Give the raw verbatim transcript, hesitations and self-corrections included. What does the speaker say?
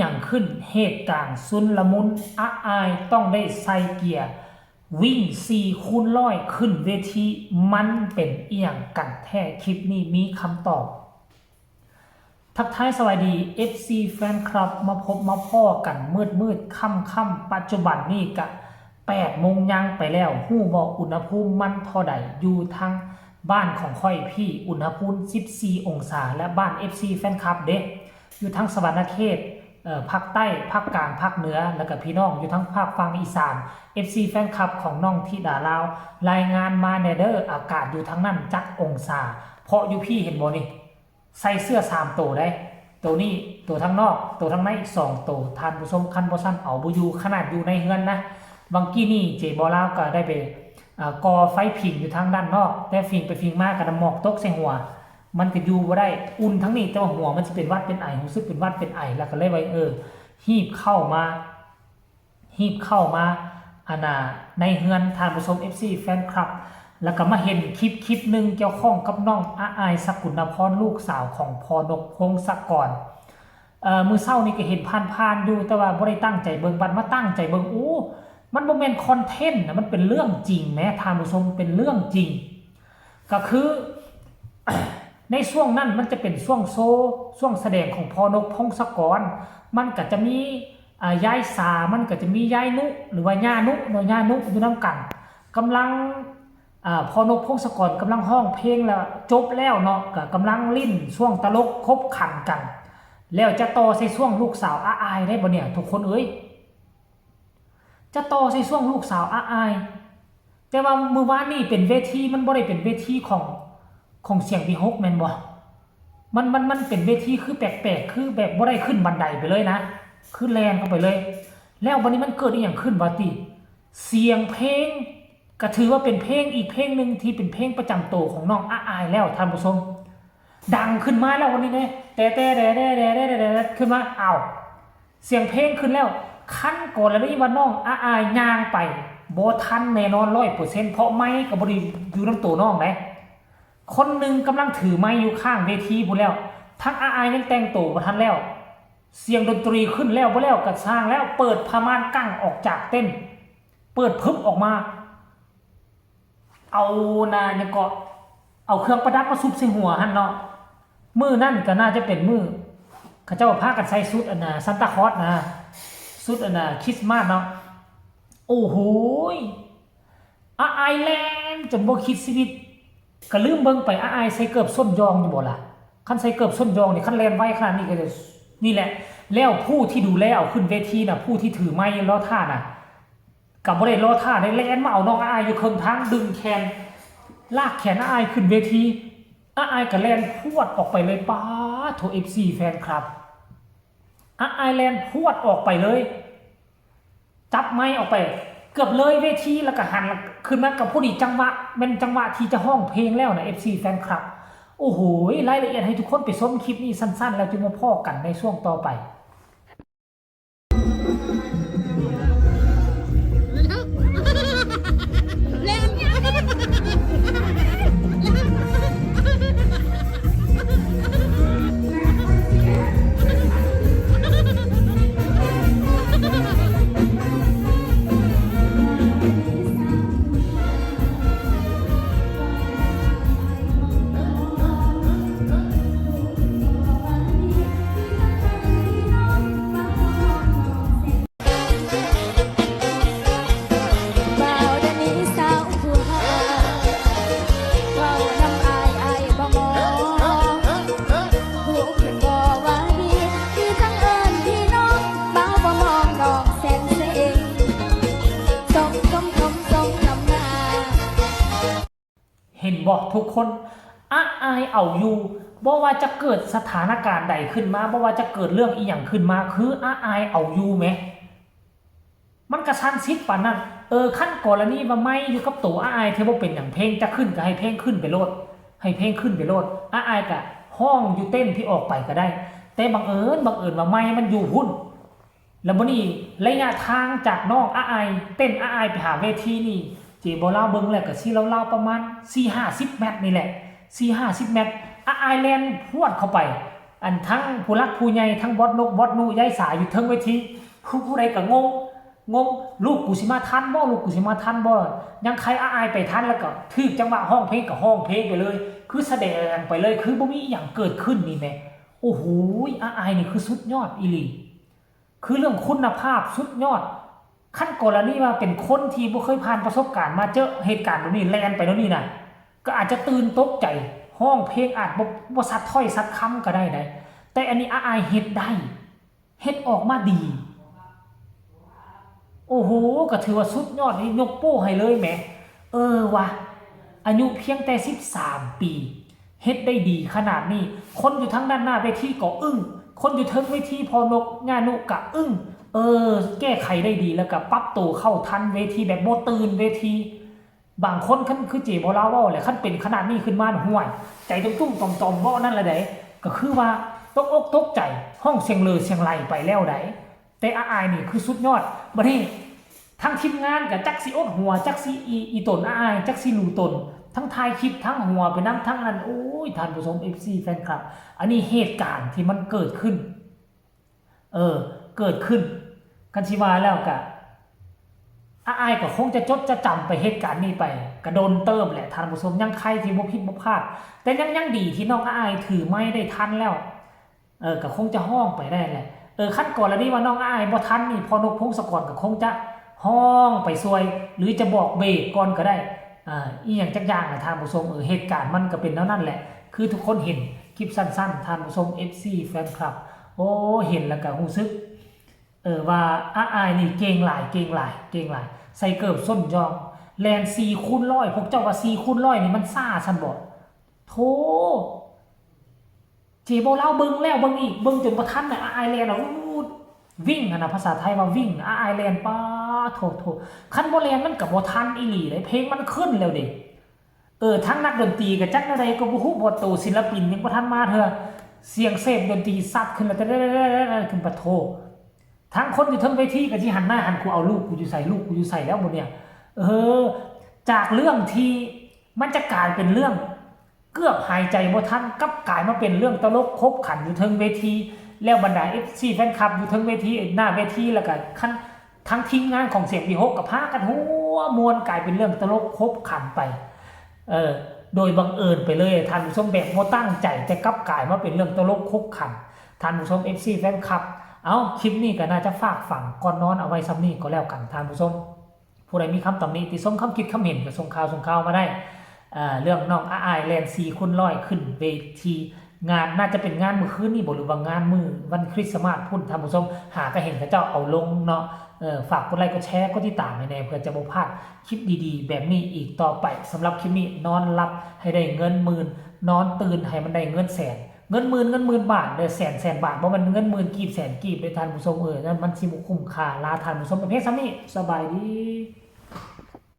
งขึ้น เหตุการณ์ชุลมุน อ้ายต้องได้ใส่เกียร์ วิ่งสี่คูณร้อย ขึ้นเวที มันเป็นอีหยังกันแท้ คลิปนี้มีคำตอบ ทักทายสวัสดี เอฟซี แฟนคลับ มาพบมาพ้อกันมืดมืดค่ำค่ำๆ ปัจจุบันนี่กะแปดโมงย่างไปแล้ว ฮู้บ่อุณหภูมิมันเท่าใด อยู่ทางบ้านของข้อยพี่ อุณหภูมิสิบสี่องศา และบ้าน เอฟซี แฟนคลับเด้ อยู่ทางสะหวันนะเขต เอ่อ ภาคใต้ ภาคกลาง ภาคเหนือ แล้วก็พี่น้องอยู่ทางภาคฝั่งอีสาน เอฟซี แฟนคลับของน้องธิดาลาว รายงานมาแหน่เด้อ อากาศอยู่ทางนั้นจักองศา เพราะอยู่พี่เห็นบ่นี่ ใส่เสื้อสามโตได้ โตนี้ โตทางนอก โตทางในอีกสองโต ท่านผู้ชม คันบ่ซั้นเอาบ่อยู่ ขนาดอยู่ในเฮือนนะ บางกี้นี่เจบอลาวก็ได้ไป อ่า ก่อไฟผิงอยู่ทางด้านนอก แต่ผิงไปผิงมาก็น้ำหมอกตกใส่หัว มันก็อยู่บ่ได้ อุ่นทั้งนี้ แต่ว่าหัวมันสิเป็นหวัดเป็นไอ รู้สึกเป็นหวัดเป็นไอ แล้วก็เลยว่า เออ ฮีบเข้ามา ฮีบเข้ามา อันน่ะ ในเฮือน ท่านผู้ชม เอฟซี แฟนคลับ แล้วก็มาเห็นคลิปคลิปหนึ่งเกี่ยวข้องกับน้องอาอาย สกุลนพร ลูกสาวของพ่อนกพงศกร เอ่อ มื้อเช้านี่ก็เห็นผ่านๆอยู่ แต่ว่าบ่ได้ตั้งใจเบิ่ง บัดมาตั้งใจเบิ่ง โอ้ มันบ่แม่นคอนเทนต์นะ มันเป็นเรื่องจริงแหม ท่านผู้ชม เป็นเรื่องจริง ก็คือ ในช่วงนั้นมันจะเป็นช่วงโชว์ ช่วงแสดงของพ่อนกพงศกร มันก็จะมี อ่า ยายสา มันก็จะมียายนุ หรือว่าย่านุเนาะ ย่านุอยู่นำกัน กำลัง อ่า พ่อนกพงศกรกำลังร้องเพลงแล้ว จบแล้วเนาะ ก็กำลังลิ้นช่วงตลกขบขันกัน แล้วจะต่อใส่ช่วงลูกสาวอาอายได้บ่เนี่ย ทุกคนเอ้ย จะต่อใส่ช่วงลูกสาวอาอาย แต่ว่ามื้อวานนี่เป็นเวที มันบ่ได้เป็นเวทีของ ของเสียงวิหคแม่นบ่ มัน มัน มันเป็นเวทีคือแปลกๆ คือแบบบ่ได้ขึ้นบันไดไปเลยนะ คือแล่นเข้าไปเลย แล้วบัดนี้มันเกิดอีหยังขึ้นวะติ เสียงเพลง ก็ถือว่าเป็นเพลงอีกเพลงหนึ่งที่เป็นเพลงประจำตัวของน้องอาอายแล้ว ท่านผู้ชม ดังขึ้นมาแล้ววันนี้เนี่ย แต่แต่แต่แต่แต่แต่แต่ขึ้นมา อ้าว เสียงเพลงขึ้นแล้ว คันกรณีว่าน้องอาอายย่างไป บ่ทันแน่นอน ร้อยเปอร์เซ็นต์ เพราะไมค์ก็บ่ได้อยู่นำตัวน้องเด้ คนหนึ่งกำลังถือไมค์อยู่ข้างเวทีพู้นแล้ว ทั้งอาอายยังแต่งตัวบ่ทันแล้ว เสียงดนตรีขึ้นแล้วบ่แล้วก็ซ่างแล้ว เปิดผ้าม่านกั้งออกจากเต็นท์ เปิดพึบออกมา เอานาหยังเกาะ เอาเครื่องประดับมาซุบใส่หัวหั่นเนาะ มื้อนั้นก็น่าจะเป็นมื้อ เขาเจ้าพากันใส่ชุดอันน่ะ ซานตาคลอสนะ ชุดอันน่ะ คริสต์มาสเนาะ โอ้โหย อาอายแล่นจนบ่คิดชีวิต ก็ลืมเบิ่งไป อาอายใส่เกิบส้นยองอยู่บ่ล่ะ คันใส่เกิบส้นยองนี่ คันแล่นไวขนาดนี้ก็จะ นี่แหละ แล้วผู้ที่ดูแลเอาขึ้นเวทีน่ะ ผู้ที่ถือไมค์รอท่าน่ะ ก็บ่ได้รอท่าได้ แล่นมาเอาน้องอาอายอยู่เคิ่งทาง ดึงแขน ลากแขนอาอายขึ้นเวที อาอายก็แล่นพรวดออกไปเลย ป๊าดโถ เอฟซี แฟนคลับ อาอายแล่นพรวดออกไปเลย จับไมค์ออกไป เกือบเลยเวที แล้วก็หันขึ้นมากับพอดีจังหวะ แม่นจังหวะที่จะร้องเพลงแล้วนะ เอฟซี แฟนคลับ โอ้โห รายละเอียดให้ทุกคนไปชมคลิปนี้สั้นๆ แล้วจึงมาพ้อกันในช่วงต่อไป บ่าวเดี๋ยวนี้สาวผู้หา เว้านำอ้าย อ้ายบ่งอ ฮู้ขึ้นบ่ว่าดี ที่ทั้งเอิ้นพี่น้อง บ่าวบ่มองน้องแสนเซ็ง สมสมสมสมนำหน้า เห็นบ่ทุกคน อาอายเอาอยู่ บ่ว่าจะเกิดสถานการณ์ใดขึ้นมา บ่ว่าจะเกิดเรื่องอีหยังขึ้นมา คืออาอายเอาอยู่แหม มันกระชั้นชิดปานนั้น เออ คันกรณีว่าไมค์อยู่กับตัวอาอาย เธอบ่เป็นหยัง เพลงจะขึ้นก็ให้เพลงขึ้นไปโลด ให้เพลงขึ้นไปโลด อาอายก็ฮ้องอยู่เต็นท์ที่ออกไปก็ได้ แต่บังเอิญ บังเอิญว่าไมค์มันอยู่พุ้น แล้วบัดนี้ระยะทางจากน้องอาอาย เต็นท์อาอายไปหาเวทีนี่ เจบอลาวเบิ่งแล้วก็สิราวๆประมาณสี่ห้าสิบเมตรนี่แหละ สี่ห้าสิบเมตร อาอายแล่นพรวดเข้าไป อันทั้งผู้หลักผู้ใหญ่ ทั้งบอสนกบอสนุ ยายสาอยู่เทิงเวที ผู้ผู้ใดก็งง งง ลูกกูสิมาทันบ่ ลูกกูสิมาทันบ่ ยังใครอ้ายไปทันแล้วก็ถืกจังหวะฮ้องเพลงก็ฮ้องเพลงไปเลย คือแสดงไปเลย คือบ่มีอหย่างเกิดขึ้นนี่แหม โอ้โห อ้ายนี่คือสุดยอดอีหลี คือเรื่องคุณภาพสุดยอด คันกรณีว่าเป็นคนที่บ่เคยผ่านประสบการณ์มาเจอเหตุการณ์แบบนี้ แล่นไปแล้วนี่นะ ก็อาจจะตื่นตกใจ ฮ้องเพลงอาจบ่ บ่ชัดถ้อยชัดคำก็ได้ได แต่อันนี้อ้ายเฮ็ดได้ เฮ็ดออกมาดี โอ้โห ก็ถือว่าสุดยอด นี่ยกโป้ให้เลยแหม เออว่ะ อายุเพียงแต่สิบสามปี เฮ็ดได้ดีขนาดนี้ คนอยู่ทางด้านหน้าเวทีก็อึ้ง คนอยู่เทิงเวที พ่อนก ย่านุ ก็อึ้ง เออ แก้ไขได้ดี แล้วก็ปรับตัวเข้าทันเวทีแบบบ่ตื่นเวที บางคนคันคือเจบ่าวลาวเว้าแหละ คันเป็นขนาดนี้ขึ้นมาน่ะ ห่วย ใจตุ้มๆต่อมๆ บ่นั่นแหละเด้ ก็คือว่าตกอกตกใจ ฮ้องเสียงเหล่อเสียงไหล่ไปแล้วได แต่อ้ายนี่คือสุดยอด บัดนี้ทางทีมงานก็จักสิอดหัว จักสิอี อีตนอ้าย จักสิรู้ตน ทั้งถ่ายคลิป ทั้งหัวไปนำ ทั้งอันนั้น โอ้ย ท่านผู้ชม เอฟซี แฟนคลับ อันนี้เหตุการณ์ที่มันเกิดขึ้น เออ เกิดขึ้น คันสิว่าแล้วก็ อ้ายก็คงจะจดจะจำไปเหตุการณ์นี้ไป ก็โดนเติบแหละ ท่านผู้ชม ยังใครที่บ่ผิดบ่พลาด แต่ยัง ยังดีที่น้องอ้ายถือไมค์ได้ทันแล้ว เออ ก็คงจะฮ้องไปได้แหละ เออ คันกรณีว่าน้องอ้ายบ่ทันนี่ พ่อนก พงศกร ก็คงจะฮ้องไปช่วย หรือจะบอกเบรกก่อนก็ได้ อ่า อีหยังจักอย่างนะท่านผู้ชม เออ เหตุการณ์มันก็เป็นแนวนั้นแหละ คือทุกคนเห็นคลิปสั้นๆ ท่านผู้ชม เอฟซี แฟนคลับ โอ้ เห็นแล้วก็รู้สึก เออ ว่าอ้ายนี่เก่งหลาย เก่งหลาย เก่งหลาย ใส่เกิบส้นยอง แล่นสี่คูณร้อย พวกเจ้าว่าสี่คูณร้อยนี่มันซ่าซั่นบ่ โธ่ เจบ่าวลาวเบิ่งแล้วเบิ่งอีก เบิ่งจนบ่ทันน่ะ อ้ายแล่นอ่ะ อู้ วิ่งหั้นน่ะ ภาษาไทยว่าวิ่ง อ้ายแล่น ป๊าดโธ่ โธ่ คันบ่แล่นมันก็บ่ทันอีหลีเด้ เพลงมันขึ้นแล้วเด้ เออ ทั้งนักดนตรีก็จักแนวใดก็บ่ฮู้ เพราะโตศิลปินยังบ่ทันมาเทื่อ เสียงเสพดนตรีซัดขึ้นแล้ว ขึ้น ปะโธ่ ทั้งคนอยู่เทิงเวทีก็สิหันหน้าหันขวา เอาลูกกูอยู่ไส ลูกกูอยู่ไสแล้วบัดเนี่ย เออ จากเรื่องที่มันจะกลายเป็นเรื่องเกือบหายใจบ่ทัน กลับกลายมาเป็นเรื่องตลกขบขันอยู่เทิงเวที แล้วบรรดา เอฟซี แฟนคลับอยู่เทิงเวที หน้าเวที แล้วก็คัน ทั้งทีมงานของเสียงวีหกก็พากันหัวม่วน กลายเป็นเรื่องตลกขบขันไป เออ โดยบังเอิญไปเลย ท่านผู้ชม แบบบ่ตั้งใจ แต่กลับกลายมาเป็นเรื่องตลกขบขัน ท่านผู้ชม เอฟซี แฟนคลับ เอ้า คลิปนี้ก็น่าจะฝากฝังก่อนนอนเอาไว้ส่ำนี้ก็แล้วกัน ท่านผู้ชม ผู้ใดมีคำตำหนิติชม คำคิดคำเห็นก็ส่งข่าว ส่งข่าวมาได้ เอ่อ เรื่องน้องอ้ายแล่นสี่คูณร้อยขึ้นเวทีงาน น่าจะเป็นงานมื้อคืนนี้บ่ หรือว่างานมื้อวันคริสต์มาสพุ้น ท่านผู้ชม หาก็เห็นเขาเจ้าเอาลงเนาะ เอ่อ ฝากกดไลค์ กดแชร์ กดติดตามให้แหน่ เพื่อจะบ่พลาดคลิปดีๆแบบนี้อีกต่อไป สำหรับคลิปนี้ นอนหลับให้ได้เงินหมื่น นอนตื่นให้มันได้เงินแสน เงินหมื่น เงินหมื่นบาทเด้อ แสน แสนบาท บ่แม่นเงินหมื่นกีบ แสนกีบเด้อ ท่านผู้ชม เออ นั่นมันสิบ่คุ้มค่า ลาท่านผู้ชมไปเพียงส่ำนี้ สบายดี